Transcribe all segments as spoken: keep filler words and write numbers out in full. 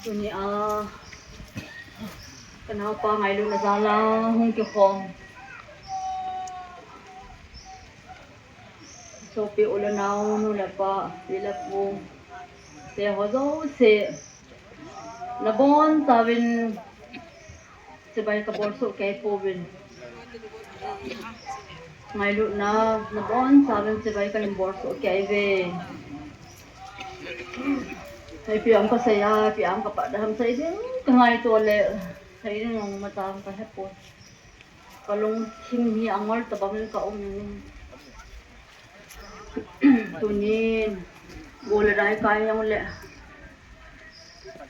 Tuni a ka naopa ngailutna jal a hung kikhom sopi u le nao, nu le pa, pi le pu te ho jouse, nabonchauvin chibai kabol soh kei pouvin. Ngailutna, nabonchauvin chibai kahin bol soh kei uve. Ipi ham kasei a, ipi ham kapat ham, sei ding kangaito le, sei ding jong imacha kahepoi. Kalungthim hi angol tabang in kaum in. Tunin, go le dai kai jong le,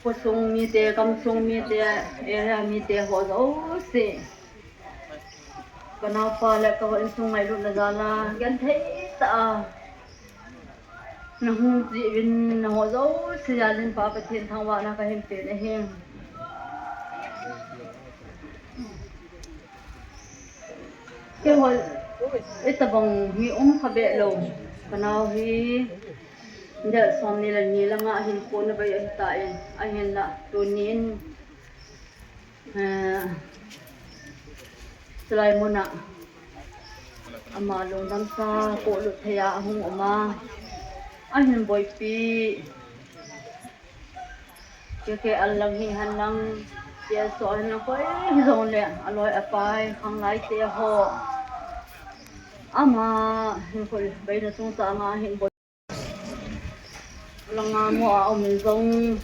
khosung mite, gamsung mite, area mite ho jouse, ka naopa le ka insung ngailutna jal a genthei tah a nahung jeh uvin, nangho jouse jal in Pa Pathen thangvahna kahin pen ahi. Keiho itobang hi um kha behlou. Ka nao hi date somni le ni langa hinkho ana bei ahitan, ahinla tunin, eh, chulai muna ama lungdamsa, polut thei a ahung um a, ahin boipi. Kei kei a lang hihen lang, kei a so hihen lang, koi hijongle, aloi apai, khanglai te ho. Ama hinkho beina chungchang a hin boi. Langa mo a um in jong,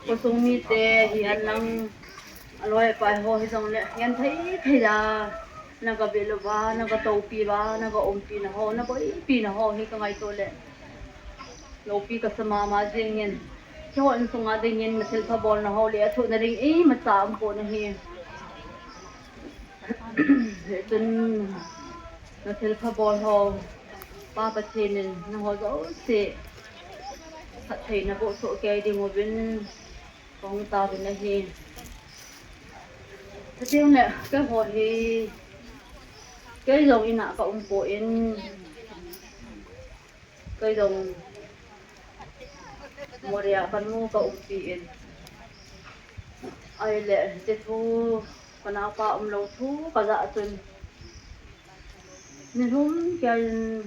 khosung mite hihen lang, aloi apai ho hijongle, genthei thei a naga bel uva, naga toupi uva, naga umpi na ho, na boipi na ho hi kangaito le loupi kasa mama jeng in. Keiho insunga dingin na thilpha bolna ho le athohna ding imacha umpon ahi. Hichun na thilpha bol ho, Pa Pathen in nangho jouse phattheina boh soh kei ding uvin kahung taovin ahi. Chutengle keiho hi, kei jong in a kaum pon, kei jong Moreh a kanu kaumpi in. Ahile hiche thu, ka naopa umlou thu kajah chun, nilhum keiyin,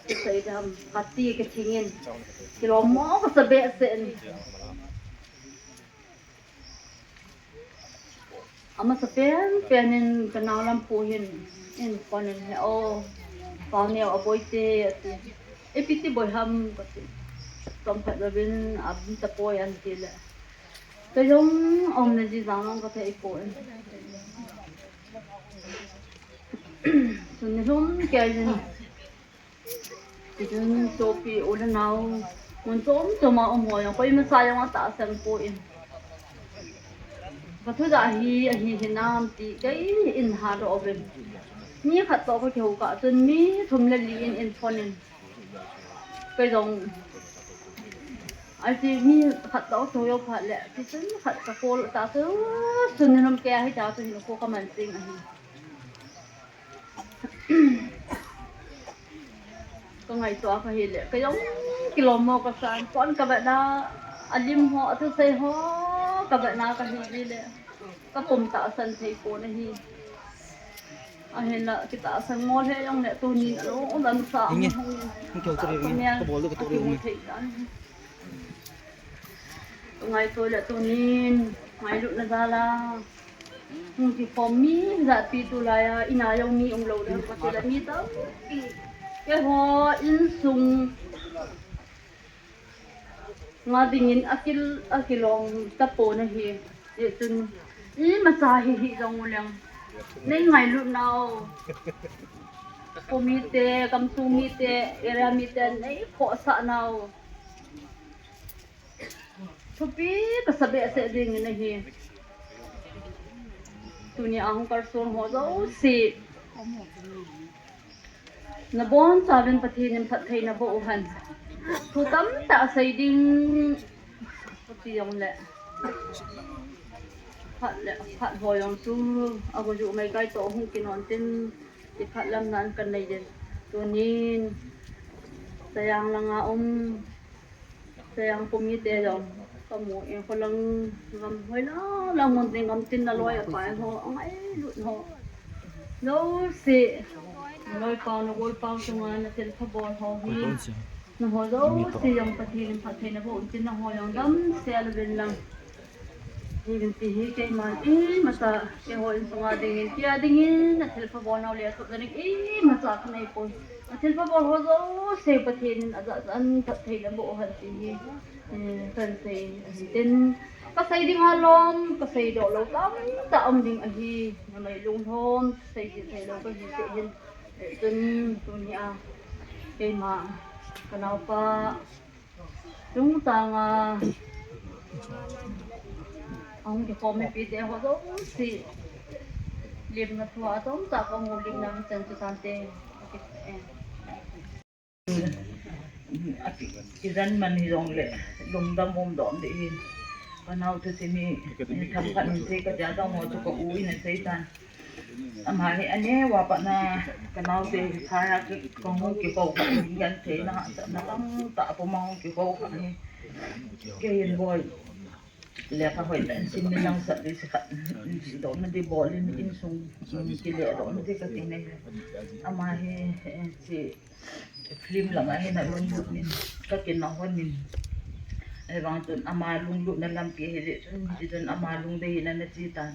kisei dam, kati kathing in, kilom mo kasa behseh in. Amasa penpen in ka nao lampu hin, in phone in, he o, Paoneo aboi te ati. Ipi ti boi ham kati. Chomkhat louvin aboi tapoi anti le, kei jong aumna jeh jong kathei poi. Tuni lhum keiyin, hichun sopi u le nao, mun chom chom a um ho jong koima sa jong atahsan poi. Ka thu ja hi ahi hinam ti kei in hadoh uvin. Mi khat toh kakihou kah chun mi thum le li in in phone in. Kei jong, ahi mi khat toh kakihou jou phat le, tichun khat ka call tah chu, tuni lhum kei ahi tah chu hin kho kaman jing ahi. Kangaito a kahile, kei jong kilom mo kasan, phone kavetna, alim ho, athusei ho, kavetna kahi jile, kapum tahsan thei pon ahi. Ahinla, kitahsan ngol he jongle, tunin alung ulam sa, Inge, hung, hung kihou chu ri, hung kabol diu katoh ri, hung thei tan. Kangaito le tunin, ngailutna jal a Hung kikhom mi jat pi tulai a, ina jong mi umlou le, ka ti le mi tampi. Keiho insung nga dingin akil, akilom tapon ahi. Hichun, imacha hi hi jong uleng. Nei ngailut nau. Kho mite, gamsung mite, area mite, nei khohsah nau. Thupi kasa behseh dingin ahi. Tunia hung kalson ho jouse. Nabonchauvin Pathen in phatthei naboh u hen. Thu tamtah sei ding. Ti jong le. Phat le, phat ho jong chu. Ago ju mai kai to hung kinon tin. Ti phat lam nan kan nei den. Tunin. Sayang langa um. Sayang pu mite jong, kamu in kholang gam hoilang, lang mun tin gam tin naloi apai ho, angailut ho. Jouse, naloi pau, nagol pau chunga nathilpha bol ho hi. Nangho jouse jong Pathen in phatthei naboh un tin nangho jong damsel uvin lang. Hijeh in ti hi keiman imacha, keiho insunga dingin, tia dingin, nathilpha bol nau le, asuh ding imacha kanei poi. Nathilpha bol ho jouse Pathen in ajat jat in phatthei naboh hen ti hi, eh, kan sei ahi tin. Kasei ding alom, kasei doh lou tamtah um ding ahi, namai lunglhom, sei ding sei lou kahi seh hin. Eh, tun, tunia, keima, kanaopa, Chungchanga, ahung kikhom mipite ho jouse, limna thua chomcha kahung lim nang chan chu tante. Kijan man hijongle, lungdam um dom ding ahi. Kanao thusim hi, themkhat in sei kaja dong ho chu ka u in asei tan. Ama hi aneo a pat na kanaote hi phai a ki, kahung kikou kha hi, gentheina hahsatna tamtah a pum a hung kikou kha hi. Kei hin boi, lekha hoitah in sim in lang sat ding, sikhat in, in dohna ding bol in, insung, in kile dohna ding kati nai. Ama hi, eh, chi, film langa hin alunglut in, ka kinah hon in. Ahivang chun ama lunglutna lampi hi jeh chun, hichun ama lungdei in ana che tan.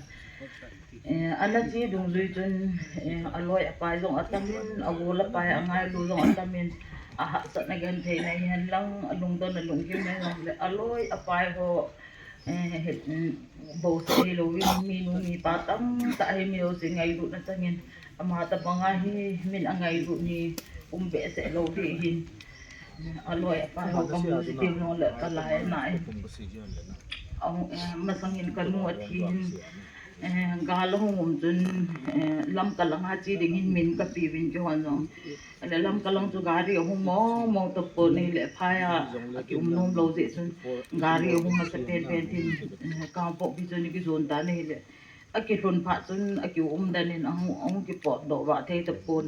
Eh, ana che dungjui chun, eh, aloi apai jong atam in, agol apai angailu jong atam in, ahahsatna gentheina hihen lang, alungdonna lunggimna jong le, aloi apai ho, eh, he, mm, bouseh hilou in, minu mipa tamtah hi mi jouse ngailutna chang in, ama tabang a hi min angailut ni um behseh lou ding ahin. Aloi apai ho kamu jing ding jong le kalai ana in. Ahung, eh, masang in kanu athi in, eh, gal ahung um chun, eh, Lamka langa che ding in min kapeuvin keihon jong. Ahile Lamka lang chu gari ahung mong mong tapon ahile phai a, akium nom lou jeh chun gari ahung masa pen pen tin, eh, Kangpokpi chun akijon tan ahile. Akilhun phat chun akium den in ahung, ahung kipotdoh vah thei tapon.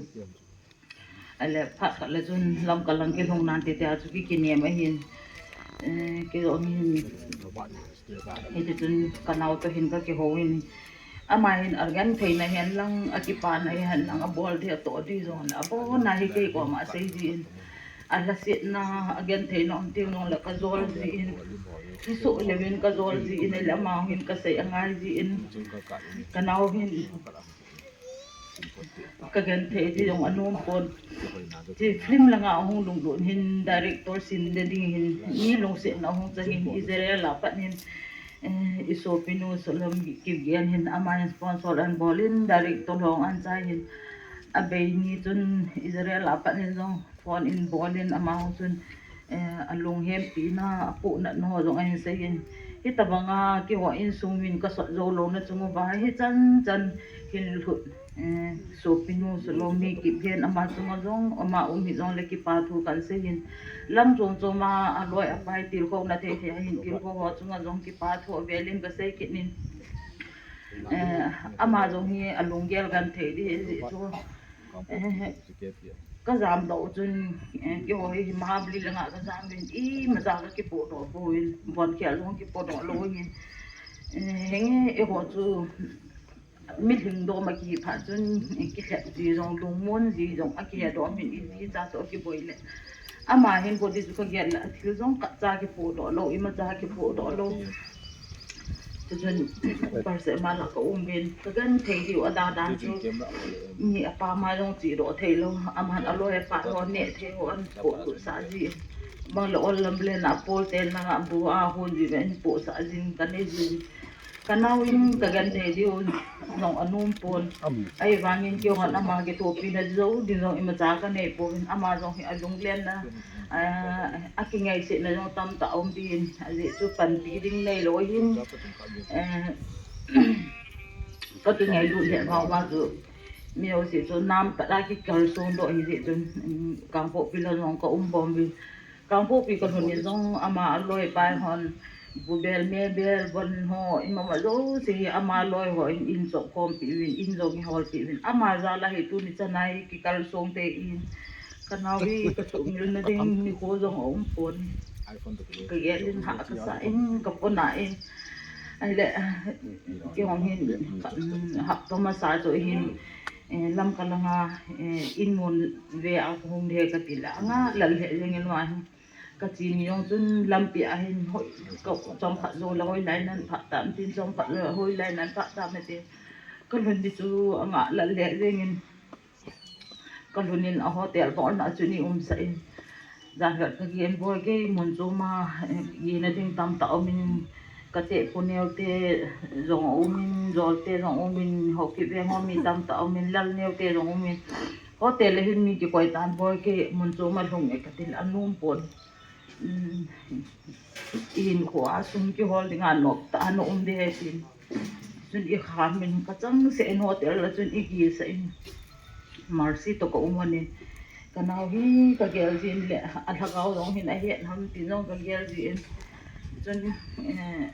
Ahile phat khat le chun Lamka lang kilhung nante tia chu ki, kinem ahin. Eh, kei jong hin. Hiti chun kanao toh hin kakihou in. Ama hin agentheina hihen lang, akipana hihen lang, abol ding atoh ding jong le, abona hi kei koma asei jin. Alhasetna, agentheina um teng jong le kajol jin. Kisoh leuvin kajol jin, ahile ama hin kasei angai jin. Kanao hin kagenthei ding jong anom pon. Chi film langa ahung lunglut hin director sin ding hin mi lungsetna ahung chang in Israel a pat hin, eh, isopinu Shalom Kipgen hin ama hin sponsor anbol in director lhong anchai hin abei ni chun Israel a pat hin jong phone in bol in ama hung chun, eh, alunghempina, apohnatna ho jong ahin sei in. Hitabanga keiho insung min kasot jou louna chung uva hichan chan hin lhut, eh, sopinu Shalom hi Kipgen ama chunga jong, ama um hijongle kipa thu kan sei in. Lam chom choma aloi apai tilkhouna thei thei ahin tilkhou ho chunga jong kipa thu avel in kasei kit in. Eh, ama jong hi alunggel genthei ding ahi jeh chu. Eh, kajam doh chun, eh, keiho hi Mahabali langa kajam in imacha kakipohdoh pon, von khel jong kipohdoh lou in. Eh, henge eiho chu mi lhingdom akihi phat chun, eh, kilhep ji jong, lungmon ji jong akihedoh in, ijicha toh akiboi le. Ama hin body chu kagel le, athil jong khatcha kipohdoh lou, imacha kipohdoh lou. Chun, parse ma la ka um vin, ka gen thei diu a dan dan chu, ni a pa ma jong chi ro thei lo, aman a loi a pa ho ne thei ho an ko ko sa ji. Bang le ol lam le na pol tel na nga bu a hon ji ven po sa jin ka ne ji. Ka nau in ka gen thei diu nong anum pon. Ai vangin kei hon ama kitopi na jo ding jong imacha ka nei pon, ama jong hi a lunglen na, a, a kingaisih na jong tamtah um din, a ji chu panpi ding nei lo hin, eh, ka kingailut le vang vang chu, mi ho si chu nam pat a kikal sung doh hi ji chun, um, Kangpokpi la jong ka um bom vin. Kangpokpi ka lhun in jong ama a loi pai hon, bu bel, me bel, von ho, ima ma jouse hi ama loi ho in, in jong khompi uvin, in jong i holpi uvin. Ama jal a hi tuni chan a hi kikal sung te in, ka nau hi ka suhmil na ding nikho jong a um pon. Ka gel in ha ka sa in, ka pona in. Ahile, kei hong hin, ka, um, hapta masa chu hin, eh, Lamka langa, eh, in mun ve a ka hung le ka ti le, anga lal he jeng in wa hin. Ka chi ni jong chun lampi a hin hoi, ka chomkhat jou le hoi lai nan phat tam tin, chomkhat jou le hoi lai nan phat tam e ti. Ka lhun di chu anga lal le jeng in. Ka lhun in a hotel bol na chun i um sa in. Jan khat ka gen boi kei mun chu ma, eh, i na ding tamtah um in, ka te puneo te jong um in, jol te jong um in, Haokip veng ho mi tamtah um in, lal neo te jong um in. Hotel le hin mi kikoi tan boi kei mun chu ma lhung e ka ti le anum pon. Um, i hinkho a sum kihol ding a nop tah a na um de he tin. Chun i kham in ka chang se in hotel la chun i kisa in. Mercy to ka um in. Ka nau hi ka gel jin le a lhagao jong hin a het ham tin jong ka gel jin. Chun, eh,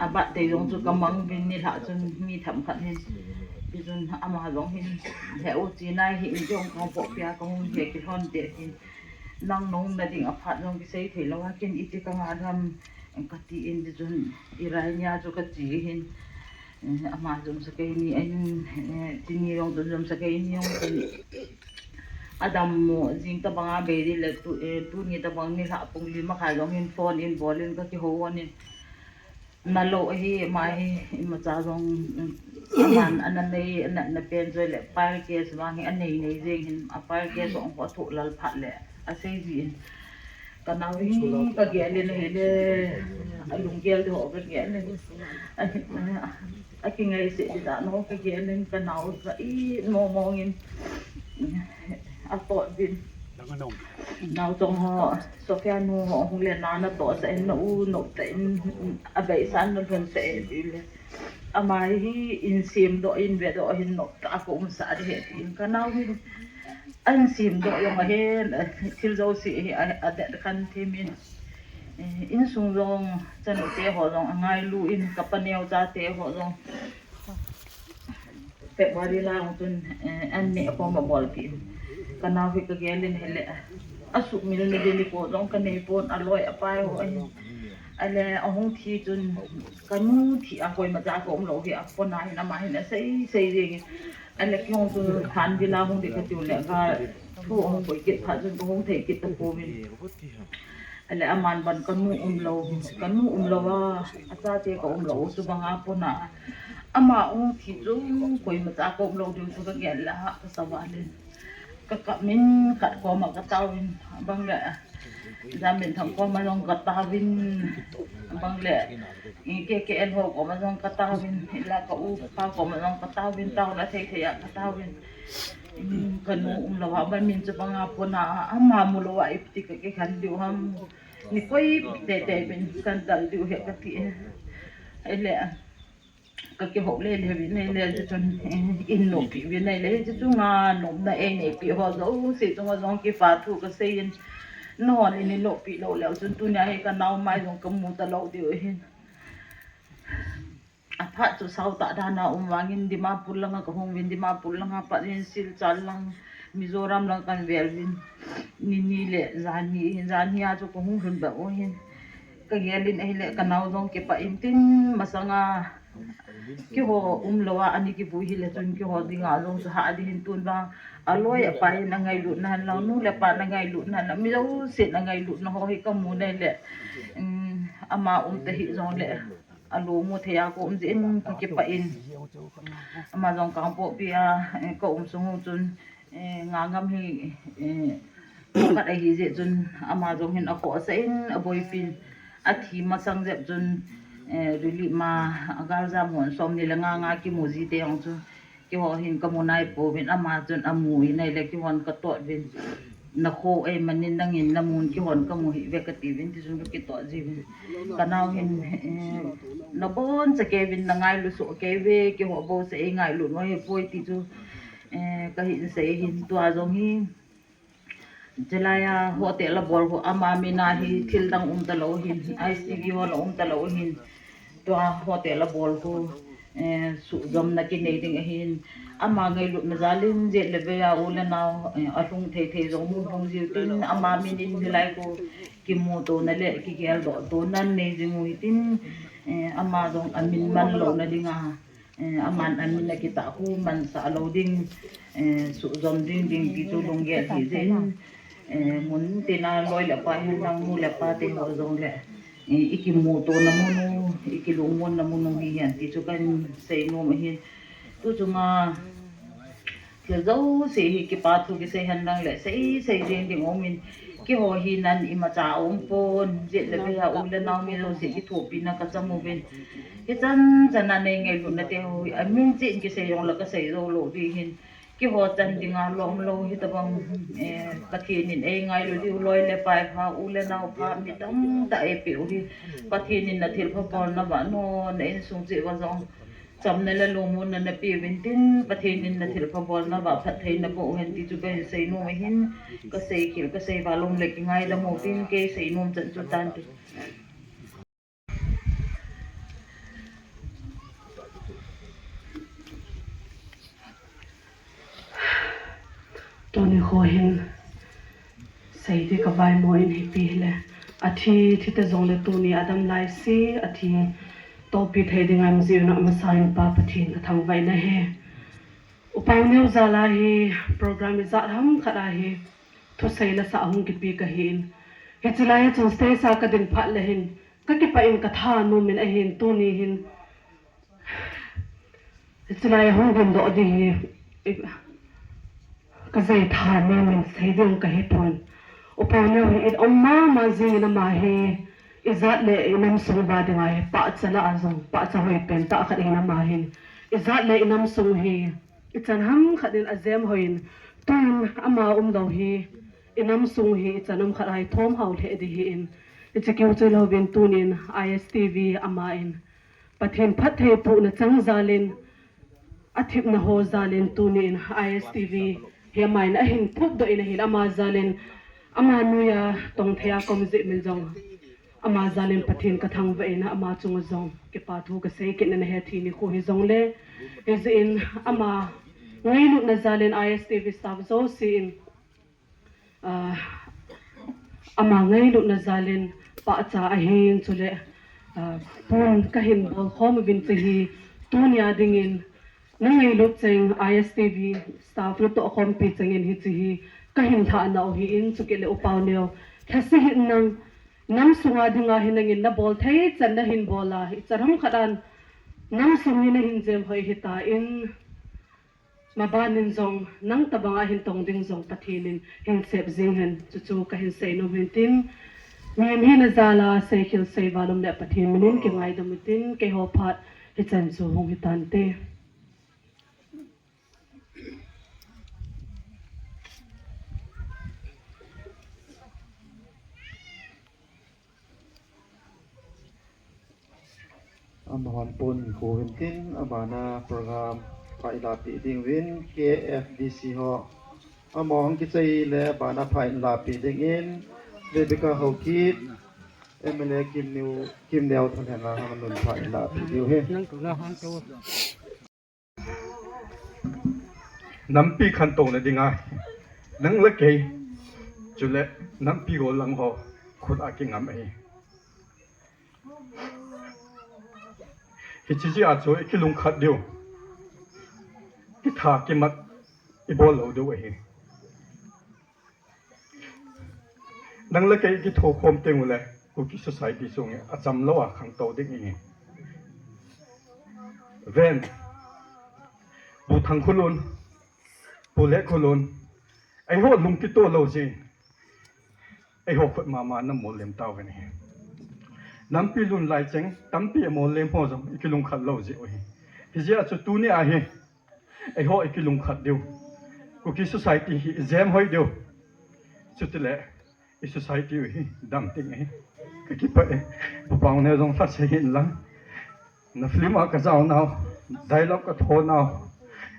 a birthday jong chu ka mang vin ni lha chun mi themkhat hin. Ti chun ama jong hin he u chi nai hi in jong ka po pia ka hung he kilhon te hin. Nang nung na ding a phat jong kisei thei lo a kin iti ka nga dam ka ti in ti chun i rai nia chu ka chi hin. Eh, ama jom sa kei ni a hin, eh, ti ni jong chun jom sa kei ni jong chun. A dam mo jing ta bang a bei di le tu, eh, tuni ta bang ni lha pung li ma kha jong hin phone in bol in ka kihou in. Na lo hi, ma hi, imacha jong, um, aman, ana nei, ana, na pen joi le, pile case vang hi, anei nei jeng hin, a pile case jong ko thu lal phat le, a sei ji in. Ka nau hi, ka gel in hi le, a lunggel di ho ka gel in. A, a, a kingaisih di dan ho ka gel in, ka nau ka it mong mong in, a tot din. Nau chong ho, Sophia nu ho, hung le na na to sa in na u, no ta in, a bei san na lhun sa in ti le. Ama hi in sim doh in ve doh hin no ta ko um sa de he tin ka nau hi. An sim doh jong a hin, thil jouse hi a, a det khan thim in. Eh, insung jong, chanu te ho jong, a ngailu in, ka pa neo cha te ho jong. February lang chun, eh, an neh khom a bolpi. Ka nau hi ka gel in hile, a sumil na ding nikho jong ka nei pon, a loi a pai ho ahi. Ale a hung thi chun, ka nu thi a koima cha ka um lou hi, a pona hin ama hin a sei sei jeng in. Ale kei hung chun khan vila hung di ka tiu le, ka thu hung koi kit phat chun ka hung thei kit ta pouvin. Ale aman ban ka nu um lou, ka nu um lou a, a chate ka um lou, chu bang a pona. Ama hung thi chu koima cha ka um lou diu chu ka gel le ha, ka sa va le. Ka kap min khat koma ka tauvin, bang le, Jamin Thang koma jong ka tauvin, bang le, i K K L ho koma jong ka tauvin, i la ka u pa koma jong ka tauvin, tau la thei thei a ka tauvin. Ka nu um lou a, ban min chu bang a pona, ama mu lou a, ipti ka kikhen diu ham. Ni koi te te bin kan dal diu he ka ti. Ele, ka kihou le le vin le le chun, eh, in nopi vin le le chu nga nopna ei neipi ho jouse chunga jong kipa thu ka sei in. Nahon in nopi lou le chun tunia hi ka nau mai jong ka mu ta lou diu hin. A phat chu sao tah dan a um vangin Dimapur langa ka hung vin, Dimapur langa pat in Silchar lang, Mizoram lang kan vel vin. Ni ni le jan ni, jan ni a chu ka hung lhun beh u hin. Ka gel in ahile ka nau jong kipah in tin masanga keiho um lou a, ani kivui hile chun keiho dinga jong chu hah ding hin tun vang. A loi a pai in a ngailutna hen lang, nu le pa na ngailutna hen lang, mi jouse na ngailutna ho hi ka mu nai le, um, ama um ta hi jong le. alo mu thei a ka um jeh in ka kipah in. Ama jong Kangpokpi a, eh, ka um sung u chun, eh, nga ngam hi, eh, khat ahi jeh chun ama jong hin akhohsah in aboipi in athi masang jep chun, eh, Rili ma a gal jam hon som ni le nga nga kimu ji te jong chu keiho hin ka mu nai pouvin, ama chun amu in ahile keihon ka tot uvin. Na kho ei manin nangin na mun keihon ka mu hih uve ka ti uvin, ti chun ka kitot ji uvin. Ka nao hin, eh, na boncha kei uvin, na ngailu soh kei uve, keiho bou seh ei ngailu nau hi poi ti chu, eh, ka hin sei hin tua jong hi. Chulai a hotel a bol khu ama min a hi thil dang um talou hin, I S T V ho la um talou hin. Tua hotel a bol khu, eh, suhjomna kinei ding ahin. Ama ngailutna jal in jet le vei a u le nao, eh, alhung thei thei jong mun hung jiu tin ama min in hilai khu kimuto na le kigeldoh to na nei jing u hitin, eh, ama jong amin man louna ding a. Eh, aman amin a kitah khu mansah lou ding, eh, suhjom ding ding ti chu lunggel hi jeh in, eh, mun tina loi le pai hen lang nu le pa te ho jong le, eh, i kimuto na mun u, i kilungmon na mun u hi hen ti chu kan sei nom ahin. Tu chunga thil jouse hi kipa thu kisei hen lang le sei sei jeng ding um in, keiho hi nan imacha um pon, jet le vei a u le nao mi jouse kithopina ka cham uvin. Hichan chan a nei ngailutna te ho hi amin cheh in kisei jong le ka sei jou lou ding hin. Keiho chan dinga lom lou hitabang, eh, Pathen in ei ngailu diu loi le pai pha, u le nao pha, mi tamtah ei peh u hi. Pathen in na thilpha bolna vah non, na insung cheh uva jong chamna le lungmonna na pe uvin tin, Pathen in na thilpha bolna vah phatthei na boh hen ti chu ka hin sei nom ahin, ka sei khel, ka sei val um le kingaidam u tin, kei sei nom chan chu tan ti. Tuni kho hin sei ding ka vaimo in hipi hile, athi, thi ta jong le tuni adam lai si, athi topi thei ding a um jeh un amasa in Pa Pathen ka thangvah in ahi. U Pau Neo jal a hi program ijat ham khat a hi thusei la sah hung kipe ka hi in. Hiche lai a chun stage a ka din phat le hin ka kipah in ka thanom in ahin tuni hin. Hiche lai a hung dindoh ding hi, i, ka jei thanom in sei ding ka hi pon. U Pau Neo hi i um mama jing in ama hi ijat le i nam sung uva dinga hi pahcha lah a jong, pahcha hoi pen tah khat in ama hin. Ijat le i nam sung hi ichan ham khat in ajem hoi in, tun ama um lou hi, i nam sung hi ichan ham khat a hi thom hao lheh ding hi in, hiche kiu chu lou vin tunin I S T V ama in Pathen phatthei puhna chang jal in, athipna ho jal in tunin I S T V hi ama in ahin phutdoh in ahin ama jal in, ama noiya tong thei a ka um jeh min jong ama jal in Pathen ka thangvah in ama chunga jong kipa thu ka sei kit in ahi. Athi nikho hi jong le, hijeh in ama ngailutna jal in I S T V staff jouse in, ah, ama ngailutna jal in pahcha ahin chule, ah, pon ka hin bol khom uvin chu hi tunia ding in na ngailut cheng I S T V staff na toh khompi cheng in hiche hi ka hin lhah nau hi in, chukit le U Pau Neo, lhase hih in nang, nam sunga dinga hi nangin na bol thei chan na hin bol a, ichan ham khat a nam sung hi na hin jem hoi hita in, maban in jong nang tabang a hin tong ding jong Pathen in hin sep jing hen, chuchu ka hin sei nom hin tin, mihem hina jal a sei khel sei val um le Pathen min in kingaidam u tin, keiho phat hichan chu hung hitante. Amahon pon khu hin tin, abana program pha ilahpeh ding uvin K F D C ho. Amahon kichai le abana pha ilahpeh ding in Rebecca Haokip, M L A Kimneo, Kimneo Thanhenga hon pha ilahpeh diu ahi. Nampi khantouna dinga nang le kei, chule nampi gollhang ho khut a kingam ahi. Hiche jeh a chu i kilungkhat diu, kitha kimat i bol lou diu ahi. Nang le kei i kithokhom teng ule Kuki society sung hi acham lou a khangtou ding ahi. Ven, Pu Thangkhulun, Pu Letkholun, eiho lungkitoh lou jeh in, eiho khut mama na mollem tauvin ahi. Nampi lhun lai cheng, tampi amollem ho jong ikilungkhat lou jeh u ahi. Hijeh a chu tuni a hi, eiho ikilungkhat diu, Kuki society hi ijemhoi diu. Chutile, i society u hi dam ding ahi. Kakipah e, Pu Paone jong lhasei hih in lang. Na film a kajao nau, dialogue katho nau,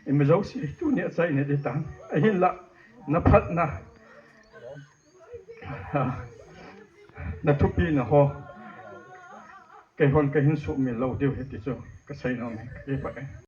ima jouse tuni a chaina ding tan. Ahinla, na phatna, na thupina ho, keihon kahin sumil lou diu ahi ti chu kasei nom e, kakipah e.